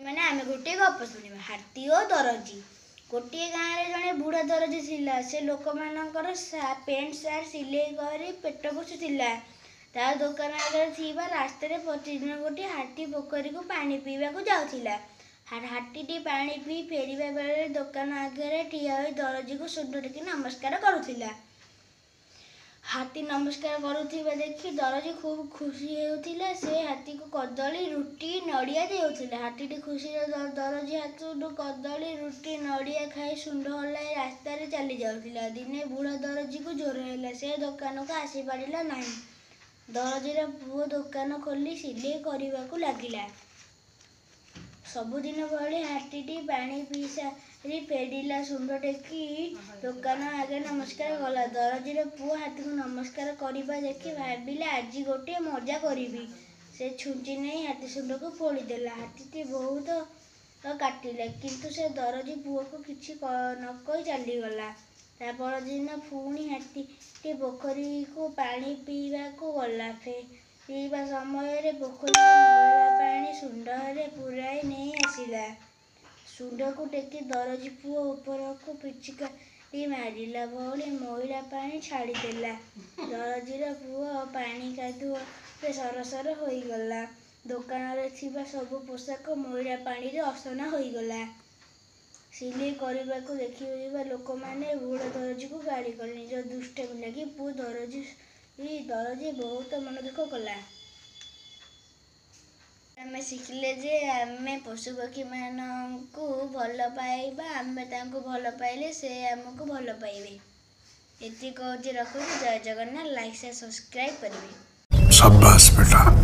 ମାନେ ଆମେ ଗୋଟିଏ ଗପ ଶୁଣିବା, ହାତୀ ଓ ଦରଜି। ଗୋଟିଏ ଗାଁରେ ଜଣେ ବୁଢ଼ା ଦରଜି ଥିଲା। ସେ ଲୋକମାନଙ୍କର ପ୍ୟାଣ୍ଟ ସାର୍ଟ ସିଲେଇ କରି ପେଟ ପୋଷୁଥିଲା। ତା ଦୋକାନ ଆଗରେ ଥିବା ରାସ୍ତାରେ ପ୍ରତିଦିନ ଗୋଟିଏ ହାତୀ ପୋଖରୀକୁ ପାଣି ପିଇବାକୁ ଯାଉଥିଲା। ହାତୀଟି ପାଣି ପିଇ ଫେରିବା ବେଳେ ଦୋକାନ ଆଗରେ ଠିଆ ହୋଇ ଦରଜିକୁ ଶୁଣ୍ଢ ଟେକି ନମସ୍କାର କରୁଥିଲା। ହାତୀ ନମସ୍କାର କରୁଥିବା ଦେଖି ଦରଜି ଖୁବ୍ ଖୁସି ହେଉଥିଲା। ସେ ହାତୀକୁ କଦଳୀ, ରୁଟି, ନଡ଼ିଆ ଦେଉଥିଲା। ହାତୀଟି ଖୁସିରେ ଦରଜି ହାତରୁ କଦଳୀ, ରୁଟି, ନଡ଼ିଆ ଖାଇ ଶୁଣ୍ଢ ହଲାଇ ରାସ୍ତାରେ ଚାଲି ଯାଉଥିଲା। ଦିନେ ବୁଢ଼ା ଦରଜିକୁ ଜ୍ୱର ହେଲା। ସେ ଦୋକାନକୁ ଆସିପାରିଲା ନାହିଁ। ଦରଜିର ପୁଅ ଦୋକାନ ଖୋଲି ସିଲେଇ କରିବାକୁ ଲାଗିଲା। ସବୁଦିନ ଭଳି ହାତୀଟି ପାଣି ପିଇ ସାରି ଫେରିଲା। ଶୁଣ୍ଢ ଟେକି ଦୋକାନ ଆଗରେ ନମସ୍କାର କଲା। ଦରଜିର ପୁଅ ହାତୀକୁ ନମସ୍କାର କରିବା ଦେଖି ଭାବିଲା, ଆଜି ଗୋଟିଏ ମଜା କରିବି। ସେ ଛୁଞ୍ଚି ନେଇ ହାତୀ ଶୁଣ୍ଢକୁ ଫୋଡ଼ିଦେଲା। ହାତୀଟି ବହୁତ କାଟିଲା, କିନ୍ତୁ ସେ ଦରଜି ପୁଅକୁ କିଛି ନ କହି ଚାଲିଗଲା। ତା ପରଦିନ ପୁଣି ହାତୀଟି ପୋଖରୀକୁ ପାଣି ପିଇବାକୁ ଗଲା। ଫେରିବା ସମୟରେ ପୋଖରୀର ମଇଳା ପାଣି ଶୁଣ୍ଢରେ ପୂରାଇ ନେଇ ଆସିଲା। ଶୁଣ୍ଢକୁ ଟେକି ଦରଜି ପୁଅ ଉପରକୁ ପିଚିକାରି ମାରିଲା ଭଳି ମଇଳା ପାଣି ଛାଡ଼ିଦେଲା। ଦରଜିର ପୁଅ ପାଣି କାଦୁଅରେ ସରସର ହୋଇଗଲା। ଦୋକାନରେ ଥିବା ସବୁ ପୋଷାକ ମଇଳା ପାଣିରେ ଅସନା ହୋଇଗଲା। ସିଲେଇ କରିବାକୁ ଦେଖିଥିବା ଲୋକମାନେ ବୁଢ଼ା ଦରଜିକୁ ଗାଳି କଲେ। ନିଜ ଦୁଷ୍ଟାମି ଲାଗି ପୁଅ ଦରଜି ବହୁତ ମନ ଦୁଃଖ କଲା। ଆମେ ଶିଖିଲେ ଯେ ଆମେ ପଶୁପକ୍ଷୀମାନଙ୍କୁ ଭଲ ପାଇବା। ଆମେ ତାଙ୍କୁ ଭଲ ପାଇଲେ ସେ ଆମକୁ ଭଲ ପାଇବେ। ଏତିକି କହୁଛି, ରଖୁଛି। ଜୟ ଜଗନ୍ନାଥ। ଲାଇକ୍, ସେୟାର, ସବସ୍କ୍ରାଇବ୍ କରିବେ। शाबाश बेटा।